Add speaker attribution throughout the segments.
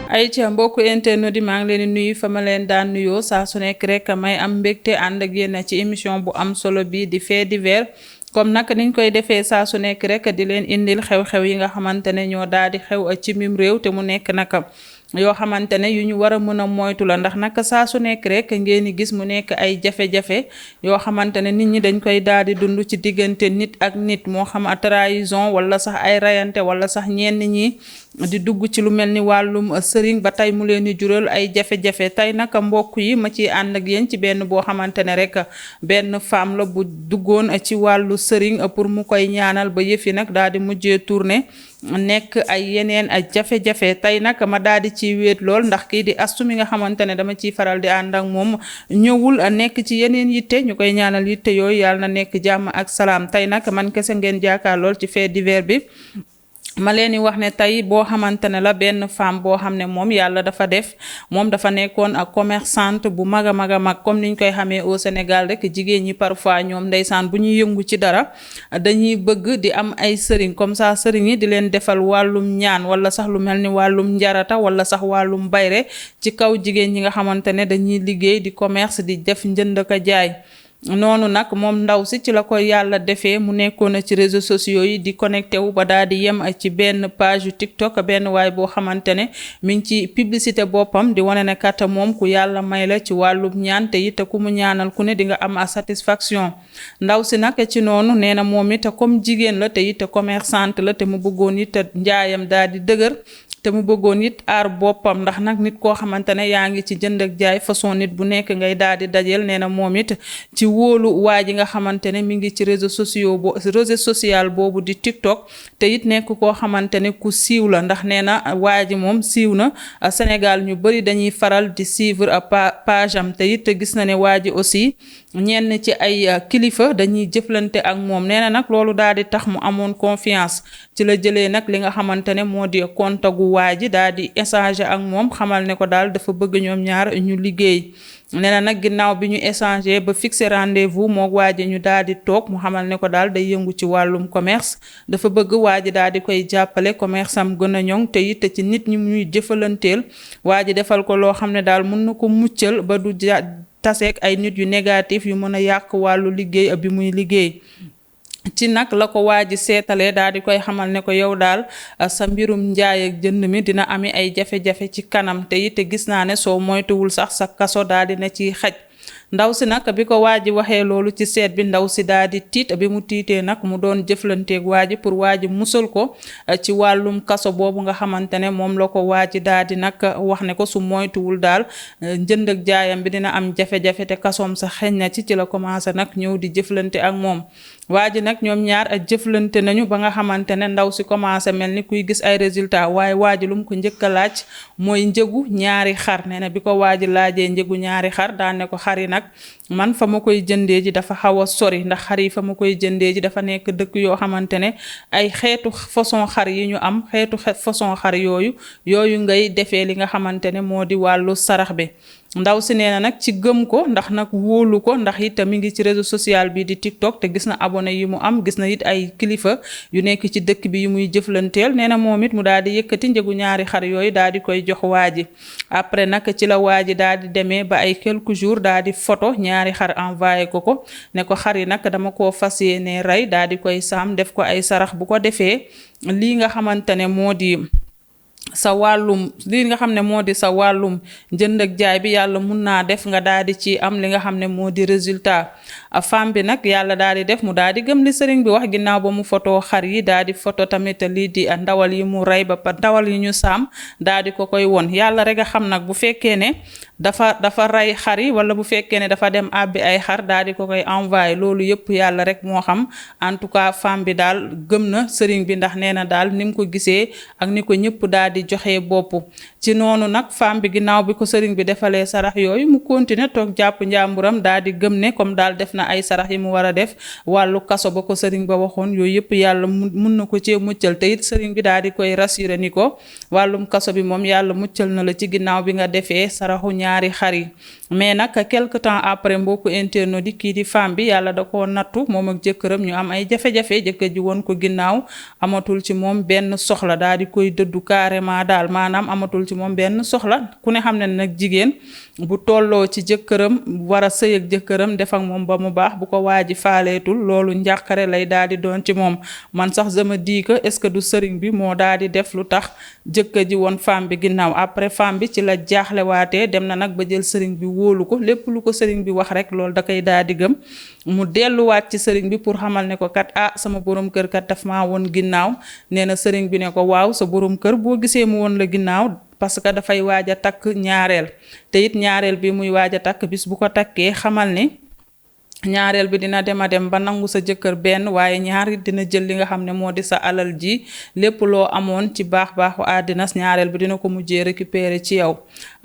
Speaker 1: ay ca mbokku internet di maa ngi leen di nuyu fa ma leen daan nuyoo saa su nekk rek may am mbégte ànd ak yéen ci émission bu am solo bi di fait divers comme nag niñ koy defee saa su nekk rek di leen indil xew-xew yi nga xamante ne ñoo daal di xew ci mim réew te mu nekk nag yoo xamante ne yu ñu war a mën a moytu la ndax nag saa su nekk rek ngeen di gis mu nekk ay jafe-jafe yoo xamante ne nit ñi dañ koy daal di dund ci diggante nit ak nit moo xam trahison wala sax ay rayante wala sax ñenn ñi di dugg ci lu mel ni wàllum sëriñ ba tey mu leen di jural ay jafe-jafe tey nag mbokk yi ma ciy ànd ak yéen ci benn boo xamante ne rek benn femme la bu duggoon ci wàllu sëriñ pour mu koy ñaanal ba yëf yi nag daal di mujjee tourné nekk ay yeneen ay jafe-jafe tey nag ma daal di ci wéet lool ndax kii di astu mi nga xamante ne dama ciy faral di ànd ak moom ñëwul nekk ci yeneen yitte ñu koy ñaanal yitte yooyu yàlla na nekk jàmm ak salaam tey nag man kese ngeen jaakaar lool ci fait divers bi ma leen di wax ne tey boo xamante ne la benn femme boo xam ne moom yàlla dafa def moom dafa nekkoon ak commerçante bu mag a mag a mag comme niñ koy xamee au Sénégal rek jigéen ñi parfois ñoom ndeysaan bu ñuy yëngu ci dara dañuy bëgg di am ay sëriñ comme ça sëriñ yi di leen defal wàllum ñaan wala sax lu mel ni wàllum njarata wala sax wàllum bayre ci kaw jigéen ñi nga xamante ne dañuy liggéey di commerce di def njënd ka jaay noonu nag moom ndaw si ci la ko yàlla defee mu nekkoon ci réseaux sociaux yi di connecté wu ba daal di yem ci benn page TikTok benn waay boo xamante ne mi ngi ci publicité boppam di wane ne kat moom ku yàlla may la ci wàllum ñaan te it ku mu ñaanal ku ne di nga am satisfaction ndaw si nag ci noonu nee na moom it comme jigéen la te it commerçante la te mu bëggoon it njaayam daal di dëgër te mu bëggoon it aar boppam ndax nag nit koo xamante ne yaa ngi ci jënd ak jaay façon nit bu nekk ngay daal di dajeel nee na moom it ci wóolu waa ji nga xamante ne mi ngi ci réseau social boobu di TikTok te it nekk koo xamante ne ku siiw la ndax nee na waa ji moom siiw na Sénégal ñu bëri dañuy faral di suivre page am te it gis na ne waa ji aussi ñenn ci ay kilifa dañuy jëflante ak moom nee na nag loolu daal di tax mu amoon confiance ci la jëlee nag li nga xamante ne moo di compte gu waa ji daal di échanger ak moom xamal ne ko daal dafa bëgg ñoom ñaar ñu liggéey nee na nag ginnaaw bi ñu échanger ba fixer rendez-vous moog waa ji ñu daal di toog mu xamal ne ko daal day yëngu ci wàllum commerce dafa bëgg waa ji daal di koy jàppale commerce am gën a ñoŋ te it ci nit ñi muy jëfalanteel waa ji defal ko loo xam ne daal mun na ko muccal ba du taseek ay nit yu négatif yu mën a yàq wàllu liggéey bi muy liggéey ci nag la ko waa ji seetalee daal di koy xamal ne ko yow daal sa mbirum njaay ak jënd mi dina ami ay jafe-jafe ci kanam te it gis naa ne soo moytuwul sax sa kaso daal di na ciy xaj ndaw si nag bi ko waa ji waxee loolu ci seet bi ndaw si daal di tiit bi mu tiitee nag mu doon jëflanteeg waa ji pour waa ji musal ko ci wàllum kaso boobu nga xamante ne moom la ko waa ji daal di nag wax ne ko su moytuwul daal njënd ak jaayam bi dina am jafe-jafe te kasoom sa xeeñ na ci la commencé nag ñëw di jëflante ak moom waa ji nag ñoom ñaar jëflante nañu ba nga xamante ne ndaw si commencé mel ni kuy gis ay résultats waaye waa ji lu mu ko njëkk a laaj mooy njëgu ñaari xar nee na bi ko waa ji laajee njëgu ñaari xar daan ne ko xar yi nag man fa ma koy jëndee ji dafa xaw a sori ndax xar yi fa ma koy jëndee ji dafa nekk dëkk yoo xamante ne ay xeetu façon xar yi ñu am xeetu façon xar yooyu ngay defee li nga xamante ne moo di wàllu sarax bi ndaw si nee na nag ci gëm ko ndax nag wóolu ko ndax it mi ngi ci réseau social bi di TikTok te gis na abonné yi mu am gis na it ay kilifa yu nekk ci dëkk bi yu muy jëflanteel nee na moom it mu daal di yëkkati njëgu ñaari xar yooyu daal di koy jox waa ji après nag ci la waa ji daal di demee ba ay quelques jours daal di photo ñaari xar envoyé ko ne ko xar yi nag dama koo fas yéene rey daal di koy saam def ko ay sarax bu ko defee lii nga xamante ne moo di sa wàllum jënd ak jaay bi yàlla mun naa def nga daal di ci am li nga xam ne moo di résultat femme bi nag yàlla daal di def mu daal di gëm li sëriñ bi wax ginnaaw ba mu photo xar yi daal di photo tamit lii di ndawal yi mu rey ba ndawal yi ñu saam daal di ko koy won yàlla rek a xam nag bu fekkee ne dafa rey xar yi wala bu fekkee ne dafa dem àbbi ay xar daal di ko koy envoyé loolu yëpp yàlla rek moo xam en tout cas femme bi daal gëm na sëriñ bi ndax nee na daal ni mu ko gisee ak ni ko ñëpp daal di joxe bopp ci noonu nag femme bi ginnaaw bi ko sëriñ bi defalee sarax yooyu mu continuer toog jàpp njàmburam daal di gëm ne comme daal def na ay sarax yi mu war a def wàllu kaso ba ko sëriñ ba waxoon yooyu yëpp yàlla mun na ko cee muccal te it sëriñ bi daal di koy rassuré ni ko wàllum kaso bi moom yàlla muccal na la ci ginnaaw bi nga defee saraxu ñaari xar yi mais nag quelque temps après mbokku internet di kii di femme bi yàlla da koo nattu moom ak jëkkëram ñu am ay jafe-jafe jëkkër ji woon ko ginnaaw amatul ci moom benn soxla daal di koy dëddu carrément complètement daal maanaam amatul ci moom benn soxla ku ne xam ne nag jigéen bu tolloo ci jëkkëram war a sëy ak jëkkëram def ak moom ba mu baax bu ko waaji faaleetul loolu njàqare lay daal di doon ci moom. man sax je me dis que est-ce que du sëriñ bi moo daal di def lu tax jëkkër ji woon femme bi ginnaaw après femme bi ci la jaaxlewaatee dem na nag ba jël sëriñ bi wóolu ko lépp lu ko sëriñ bi wax rek loolu da koy daal di gëm mu delluwaat ci sëriñ bi pour xamal ne ko kat sama borom kër kat daf maa woon ginnaaw nee na sëriñ bi ne ko waaw sa borom kër boo gisee mu woon la ginnaaw parce que dafay waaj a takk ñaareel te it ñaareel bi muy waaj a takk bis bu ko takkee xamal ni ñaareel bi dina dem a dem ba nangu sa jëkkër benn waaye ñaari dina jël li nga xam ne moo di sa alal ji lépp loo amoon ci baaxu àddina ñaareel bi dina ko mujjee récupérer ci yow.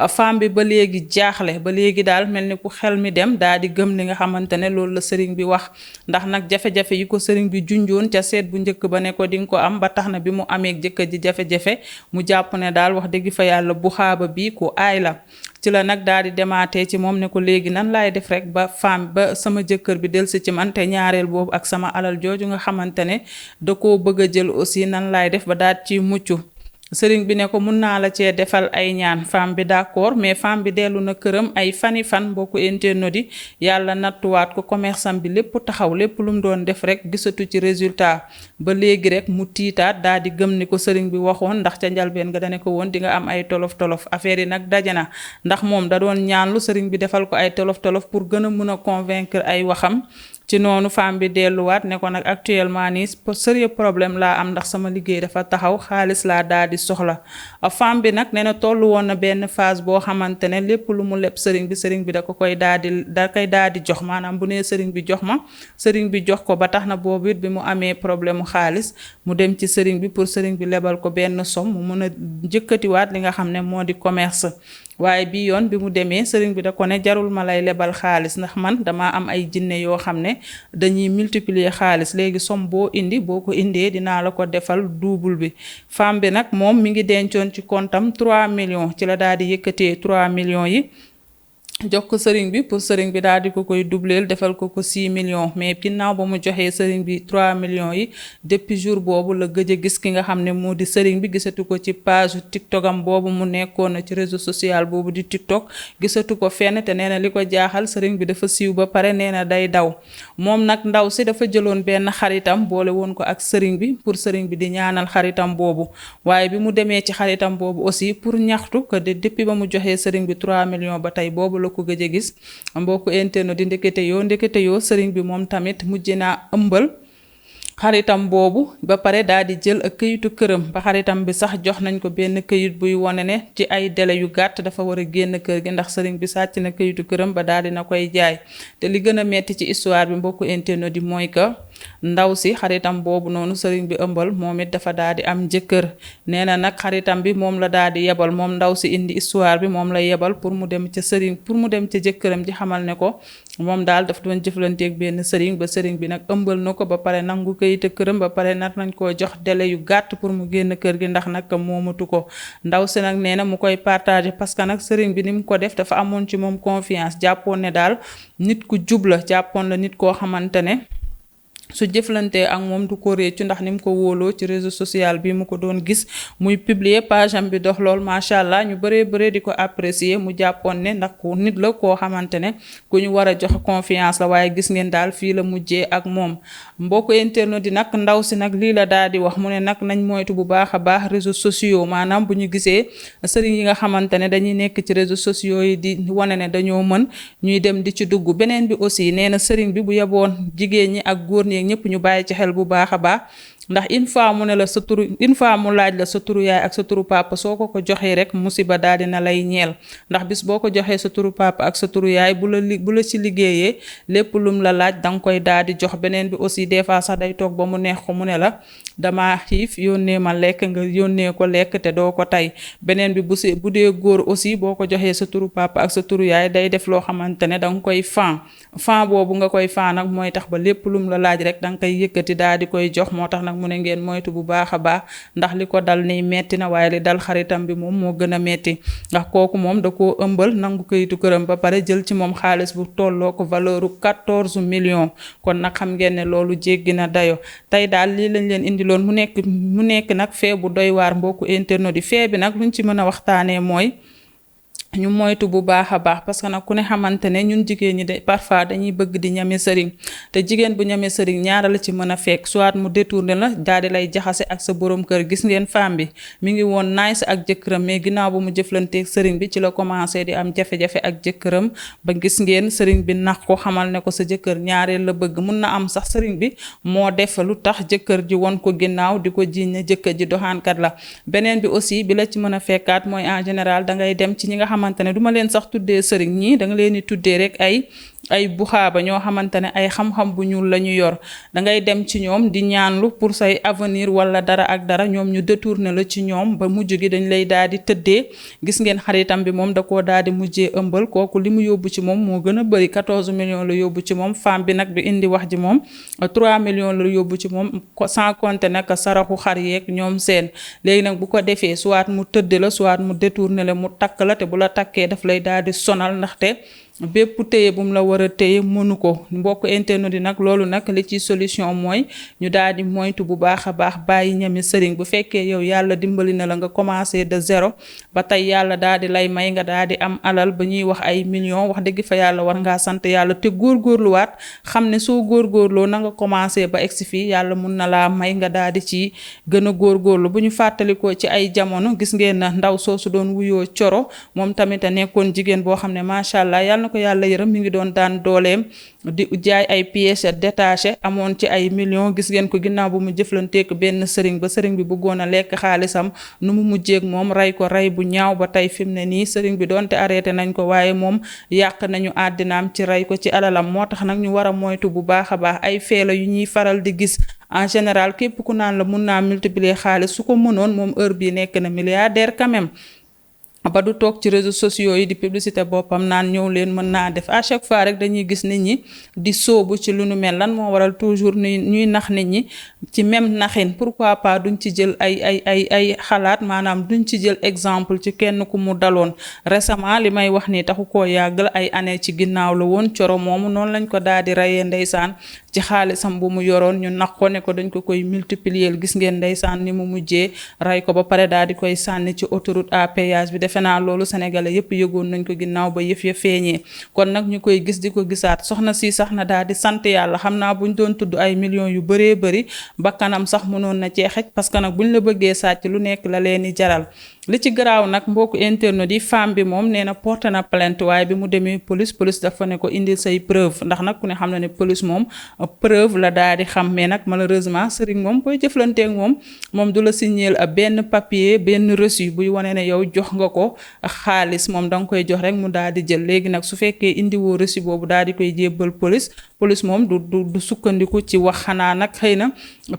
Speaker 1: femme bi ba léegi jaaxle ba léegi daal mel ni ku xel mi dem daal di gëm li nga xamante ne loolu la sëriñ bi wax ndax nag jafe-jafe yi ko sëriñ bi junjoon ca seet bu njëkk ba ne ko di nga ko am ba tax na bi mu amee jëkkër ji jafe-jafe mu jàpp ne daal wax dëgg fa yàlla bu xaaba bi ku aay la. ci la nag daal di demaatee ci moom ne ko léegi nan laay def rek ba femme ba sama jëkkër bi delsi ci man te ñaareel boobu ak sama alal jooju nga xamante ne da koo bëgg a jël aussi nan laay def ba daal ci mucc. sëriñ bi ne ko mun naa la cee defal ay ñaan femme bi d'accord mais femme bi dellu na këram ay fani fan boo ko internautes yi yàlla nattuwaat ko commerçant bi lépp taxaw lépp lu mu doon def rek gisatu ci résultat ba léegi rek mu tiitaat daal di gëm ni ko sëriñ bi waxoon ndax ca njalbeen nga dane ko woon di nga am ay tolof-tolof affaire yi nag daje na ndax moom da doon ñaanlu sëriñ bi defal ko ay tolof-tolof pour gën a mën a convaincre ay waxam. ci noonu femme bi delluwaat ne ko nag actuellement nii sérieux problème laa am ndax sama liggéey dafa taxaw xaalis laa daal di soxla femme bi nag nee na tollu woon na benn phase boo xamante ne lépp lu mu leb sëriñ bi da koy daal di jox maanaam bu nee sëriñ bi jox ma sëriñ bi jox ko ba tax na boobu it bi mu amee problème mu xaalis mu dem ci sëriñ bi pour sëriñ bi lebal ko benn somme mu mën a jëkkatiwaat li nga xam ne moo di commerce. waaye bii yoon bi mu demee sëriñ bi da ko ne jarul ma lay lebal xaalis ndax man damaa am ay jinne yoo xam ne dañuy multiplier xaalis léegi somme boo indi boo ko indee dinaa la ko defal double bi. femme bi nag moom mi ngi dencoon ci comptam 3 millions ci la daal di yëkkatee 3 millions yi jox ko sëriñ bi pour sëriñ bi daal di ko koy doubleel defal ko 6 millions mais ginnaaw ba mu joxee sëriñ bi 3 millions yi depuis jour boobu la gëj a gis ki nga xam ne moo di sëriñ bi gisatu ko ci page TikTok am boobu mu nekkoon na ci réseau social boobu di TikTok gisatu ko fenn te nee na li ko jaaxal sëriñ bi dafa siiw ba pare nee na day daw moom nag ndaw si dafa jëloon benn xaritam boole woon ko ak sëriñ bi pour sëriñ bi di ñaanal xaritam boobu waaye bi mu demee ci xaritam boobu aussi pour ñaxtu que depuis ba mu joxee sëriñ bi 3 millions ba tey boobu la ko gëj a gis mbokku internet di ndekete yoo sëriñ bi moom tamit mujj naa ëmbal xaritam boobu ba pare daal di jël ak këyitu këram ba xaritam bi sax jox nañ ko benn këyit buy wone ne ci ay délai yu gàtt dafa war a génn kër gi ndax sëriñ bi sàcc na këyitu këram ba daal di na koy jaay te li gën a metti ci histoire bi mbokku internet di mooy que ndaw si xaritam boobu noonu sëriñ bi ëmbal moom it dafa daal di am jëkkër nee na nag xaritam bi moom la daal di yebal moom ndaw si indi histoire bi moom la yebal pour mu dem ca sëriñ pour mu dem ca jëkkëram ji xamal ne ko moom daal daf doon jëflanteeg benn sëriñ ba sëriñ bi nag ëmbal na ko ba pare nangu këyit këram ba pare nar nañ koo jox délai yu gàtt pour mu génn kër gi ndax nag moomatu ko ndaw si nag nee na mu koy partager parce que nag sëriñ bi ni mu ko def dafa amoon ci moom confiance jàppoon ne daal nit ku jub la jàppoon la nit koo xamante ne su jëflantee ak moom du ko réccu ndax ni mu ko wóoloo ci réseau social bi mu ko doon gis muy publier page am bi dox lool macha allah ñu bëree di ko apprécier mu jàppoon ne ndax ku nit la koo xamante ne ku ñu war a jox confiance la waaye gis ngeen daal fii la mujjee ak moom mbokku internet di nag ndaw si nag lii la daal di wax mu ne nag nañ moytu bu baax a baax réseaux sociaux maanaam bu ñu gisee sëriñ yi nga xamante ne dañuy nekk ci réseaux sociaux yi di wane ne dañoo mën ñuy dem di ci dugg beneen bi aussi nee na sëriñ bi bu yeboon jigéen ñi ak góor ñi ñëpp ñu bàyyi ci xel bu baax a baax ndax une fois mu ne la sa turu une fois mu laaj la sa turu yaay ak sa turu papa soo ko joxee rek musiba daal dina lay ñeel ndax bis boo ko joxee sa turu papa ak sa turu yaay bu la ci liggéeyee lépp lum la laaj danga koy daal di jox beneen bi aussi des fois sax day toog ba mu neex ko mu ne la dama xiif yónnee ma lekk nga yónnee ko lekk te doo ko tey beneen bi bu dee góor aussi boo ko joxee sa turu papa ak sa turu yaay day def loo xamante ne danga koy fan boobu nga koy fan nag mooy tax ba lépp lum la laaj rek danga koy yëkkati daal di koy jox moo tax nag mu ne ngeen moytu bu baax a baax ndax li ko dal nii metti na waaye li dal xaritam bi moom moo gën a metti ndax kooku moom da koo ëmbal nangu kayitu këram ba pare jël ci moom xaalis bu tolloo ko valeur u 14 millions kon nag xam ngeen ne loolu jéggi na dayo tey daal lii lañ leen indiloon mu nekk nag fee bu doy waar mbokku internet yi fee bi nag luñ ci mën a waxtaanee mooy ñu moytu bu baax a baax parce que nag ku ne xamante ne ñun jigéen ñi de parfois dañuy bëgg di ñame sëriñ te jigéen bu ñame sëriñ ñaara la ci mën a fekk soit mu détourné la daal di lay jaxase ak sa borom kër. gis ngeen femme bi mi ngi woon nice ak jëkkëram mais ginnaaw bu mu jëflanteeg sëriñ bi ci la commencé di am jafe-jafe ak jëkkëram ba gis ngeen sëriñ bi nax ko xamal ne ko sa jëkkër ñaareel la bëgg. mun na am sax sëriñ bi moo def lu tax jëkkër ji won ko ginnaaw di ko jiiñ ne jëkkër ji doxaankat la. beneen bi aussi bi la ci mën a fekkaat mooy en général dangay dem ci ñi nga xamante ne duma leen sax tuddee sëriñ ñi da nga leen di tuddee rek ay buxaaba ñoo xamante ne ay xam-xam bu ñuul la ñu yor dangay dem ci ñoom di ñaanlu pour say avenir wala dara ak dara ñoom ñu détourné la ci ñoom ba mujj gi dañ lay daal di tëddee. gis ngeen xaritam bi moom da koo daal di mujjee ëmbal kooku li mu yóbbu ci moom moo gën a bëri 14 millions la yóbbu ci moom. femme bi nag bi indi wax ji moom 3 millions la yóbbu ci moom sans compter nag saraxu xar yeeg ñoom seen. léegi nag bu ko defee soit mu tëdd la soit mu détourné la mu takk la te bu la takkee daf lay daal di sonal ndaxte bépp téye bu mu la war a téye mënu ko. mbokk internet yi nag loolu nag li ci solution mooy ñu daal di moytu bu baax a baax bàyyi ñami sëriñ. bu fekkee yow yàlla dimbali na la nga commencé de zéro ba tey yàlla daal di lay may nga daal di am alal ba ñuy wax ay millions wax dëgg fa yàlla war ngaa sant yàlla te góorgóorluwaat xam ne soo góorgóorloo na nga commencé ba egsi fii yàlla mun na laa may nga daal di ci gën a góorgóorlu. bu ñu fàttalikoo ci ay jamono gis ngeen na ndaw soosu doon wuyoo Coro moom tamit a nekkoon jigéen boo xam ne macha allah yàlla na ko yàlla yërëm mi ngi doon daan dooleem di jaay ay pièces détachées amoon ci ay millions. gis ngeen ko ginnaaw bu mu jëflanteek benn sëriñ ba sëriñ bi bëggoon a lekk xaalisam nu mu mujjeeg moom rey ko rey bu ñaaw ba tey fi mu ne nii sëriñ bi doonte arrêté nañ ko waaye moom yàq nañu àddinaam ci rey ko ci alalam. moo tax nag ñu war a moytu bu baax a baax ay feela yu ñuy faral di gis. en général képp ku naan la mun naa multiplier xaalis su ko mënoon moom heure bii nekk na milliardaire quand même ba du toog ci réseaux sociaux yi di publicité boppam naan ñëw leen mën naa def. à chaque fois rek dañuy gis nit ñi di sóobu ci lu nu mel. lan moo waral toujours ñuy nax nit ñi ci même naxin. pourquoi pas duñ ci jël ay xalaat maanaam duñ ci jël exemple ci kenn ku mu daloon récemment. li may wax ni taxu koo yàggal ay année ci ginnaaw la woon. Coro moomu noonu lañ ko daal di reyee ndeysaan ci xaalisam bu mu yoroon ñu nax ko ne ko dañ ko koy multiplier. gis ngeen ndeysaan ni mu mujjee rey ko ba pare daal di koy sànni ci autoroute à péage bi. defe naa loolu sénégalais yépp yëgoon nañ ko ginnaaw ba yëf ya feeñee. kon nag ñu koy gis di ko gisaat. soxna si sax na daal di sant yàlla xam naa buñ doon tudd ay millions yu bëree bëri bakkanam sax mënoon na cee xej parce que nag buñ la bëggee sàcc lu nekk la leen di jaral. li ci garaaw nag mbokku internet yi femme bi moom nee na porté na plainte waaye bi mu demee police dafa ne ko indil say preuve ndax nag ku ne xam na ne police moom preuve la daal di xam. mais nag malheureusement sëriñ moom koy jëflanteek moom du la signer benn papier benn reçu buy wane ne yow jox nga ko xaalis. moom da nga koy jox rek mu daal di jël. léegi nag su fekkee indiwoo reçu boobu daal di koy jébbal police moom du sukkandiku ci wax. xanaa nag xëy na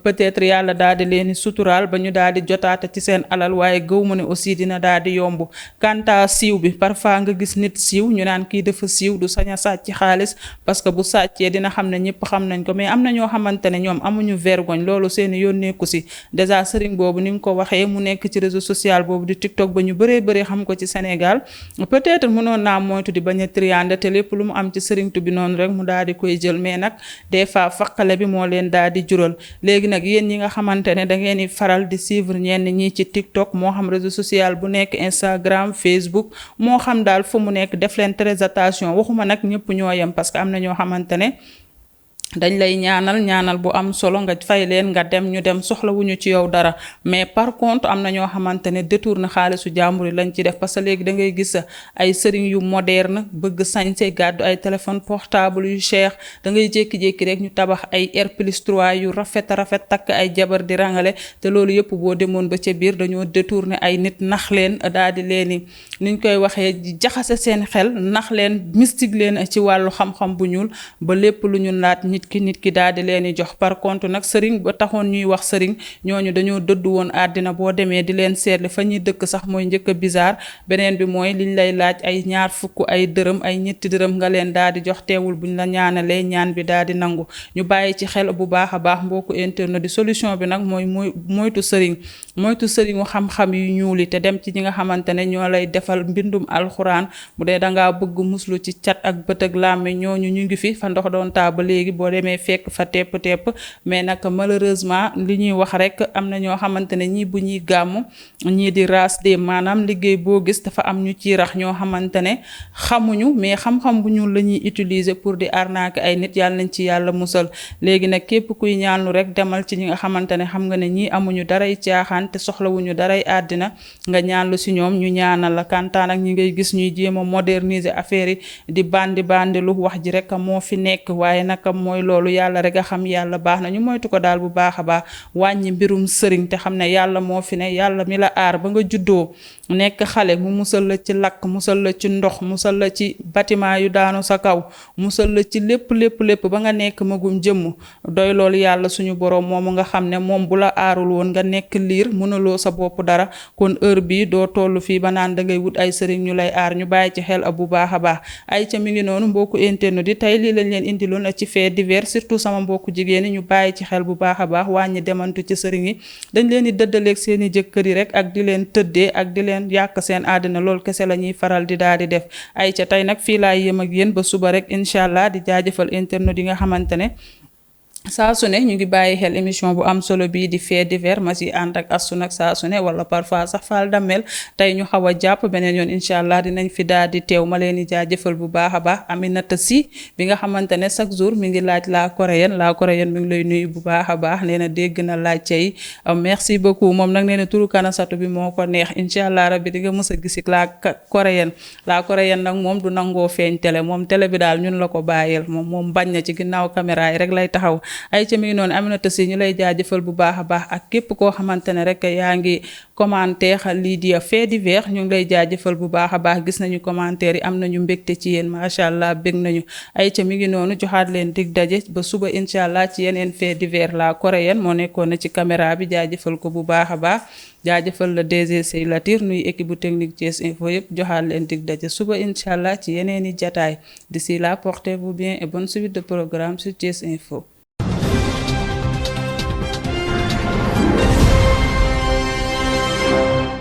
Speaker 1: peut-être yàlla daal di leen suturaal ba ñu daal di jotaate ci seen alal waaye gëw ma ne aussi dina daal di yomb. kanta siiw bi parfois nga gis nit siiw ñu naan kii dafa siiw du sañ a sàcc xaalis parce que bu sàccee dina xam ne ñëpp xam nañ ko. mais am na ñoo xamante ne ñoom amuñu vergogne loolu seen yoon nekku si. déjà sëriñ boobu ni nga ko waxee mu nekk ci réseau social boobu di TikTok ba ñu bëree bëri xam ko ci Sénégal peut-être mënoon naa moytu di bañ a triande te lépp lu mu am ci sëriñtu bi noonu rek mu daal di koy jël. mais nag des fois faqale bi moo leen daal di jural. léegi nag yéen ñi nga xamante ne da ngeen di faral di suivre ñenn ñi ci TikTok moo xam réseau social bu nekk Instagram Facebook moo xam daal fu mu nekk def leen très attention. waxuma nag ñëpp ñoo yem parce que am na ñoo xamante ne dañ lay ñaanal bu am solo nga fay leen nga dem ñu dem soxlawuñu ci yow dara. mais par contre am na ñoo xamante ne détourné xaalisu jàmbur yi lañ ci def parce que léegi da ngay gis ay sëriñ yu moderne bëgg sañse gàddu ay téléphone portable yu cher da ngay jékki-jékki rek ñu tabax ay R+3 yu rafet takk ay jabar di rangale te loolu yëpp boo demoon ba ca biir dañoo détourné ay nit nax leen daal di leen niñ koy waxee jaxase seen xel nax leen mystique leen ci wàllu xam-xam bu ñuul ba lépp lu ñu laat nit ki daal di leen di jox. par contre nag sëriñ ba taxoon ñuy wax sëriñ ñooñu dañoo dëddu woon àddina boo demee di leen seetli fa ñuy dëkk sax mooy njëkk a bizarre. beneen bi mooy liñ lay laaj ay ñaar fukk ay dërëm ay ñetti dërëm nga leen daal di jox teewul buñ la ñaanalee ñaan bi daal di nangu. ñu bàyyi ci xel bu baax a baax mbokku internet di solution bi nag mooy moytu sëriñu xam-xam yu ñuuli te dem ci ñi nga xamante ne ñoo lay defal mbindum alxuraan. bu dee dangaa bëgg muslu ci cat ak bët ak làmmiñ ñooñu ñu ngi fi fa ndox doon taa ba léegi boo demee fekk fa tepp mais nag malheureusement li ñuy wax rek am na ñoo xamante ne ñii bu ñuy gàmm ñii di raas de maanaam liggéey boo gis dafa am ñu ciy rax ñoo xamante ne xamuñu mais xam-xam bu ñuul la ñuy utiliser pour di arnaquer ay nit yàlla nañ ci yàlla musal. léegi nag képp kuy ñaanlu rek demal ci ñi nga xamante ne xam nga ne ñii amuñu daray caaxaan te soxlawuñu daray àddina nga ñaanlu si ñoom ñu ñaanal la kantaan ak ñi ngay gis ñuy jéem a moderniser affaire yi di bandi lu wax ji rek moo fi nekk waaye nag mooy loolu yàlla rek a xam yàlla baax na ñu moytu ko daal bu baax a baax wàññi mbirum sëriñ te xam ne yàlla moo fi ne yàlla mi la aar ba nga juddoo nekk xale mu musal la ci lakk musal la ci ndox musal la ci bâtiment yu daanu sa kaw musal la ci lépp ba nga nekk magum jëmm doy loolu yàlla suñu borom moomu nga xam ne moom bu la aarul woon nga nekk liir mënuloo sa bopp dara kon heure bii doo toll fii ba naan da ngay wut ay sëriñ ñu lay aar ñu bàyyi ci xel bu baax a baax. ay ca mi ngi noonu mbokku internet di tey lii lañ leen indiloon ci fait divers surtout sama mbokku jigéen ñi ñu bàyyi ci xel bu baax a baax wàññi demantu ci sëriñ yi dañ leen di dëddaleeg seeni jëkkër yi rek ak di leen tëddee ak di leen yàq seen àddina loolu kese la ñuy faral di daal di def. ay ca tey nag fii laay yem ak yéen ba suba rek incha allah di jaajëfal internet yi nga xamante ne saa su ne ñu ngi bàyyi xel émission bu am solo bii di fait divers ma si ànd ak astu nag saa su ne wala parfois sax faal dammel tey ñu xaw a jàpp beneen yoon incha allah dinañ fi daal di teew ma leen di jaajëfal bu baax a baax Aminata Si bi nga xamante ne chaque jour mi ngi laaj la coréenne mi ngi lay nuyu bu baax a baax nee na dégg na laajte yi merci beaucoup moom nag nee na turu Kanasatu bi moo ko neex incha allah rabbi di nga mës a gisik la coréenne nag moom du nangoo feeñ télé moom télé bi daal ñun la ko bàyyeel moom bañ na ci ginnaaw caméra yi rek lay taxaw. ay ca mi ngi noonu Aminata Si ñu lay jaajëfal bu baax a baax ak képp koo xamante ne rek yaa ngi commentaire lii di fait divers ñu ngi lay jaajëfal bu baax a baax gis nañu commentaire yi am nañu mbégte ci yéen macha allah bég nañu. ay ca mi ngi noonu joxaat leen dig daje ba suba incha allah ci yeneen fait divers la coréenne moo nekkoon na ci caméra bi jaajëfal ko bu baax a baax jaajëfal la DG Sey Latir nuy équipe bu technique Thiès Info yëpp joxaat leen dig daje suba incha allah ci yeneeni jataay d'ici là portez-vous bien et bonne suite de programme sur Thiès Info.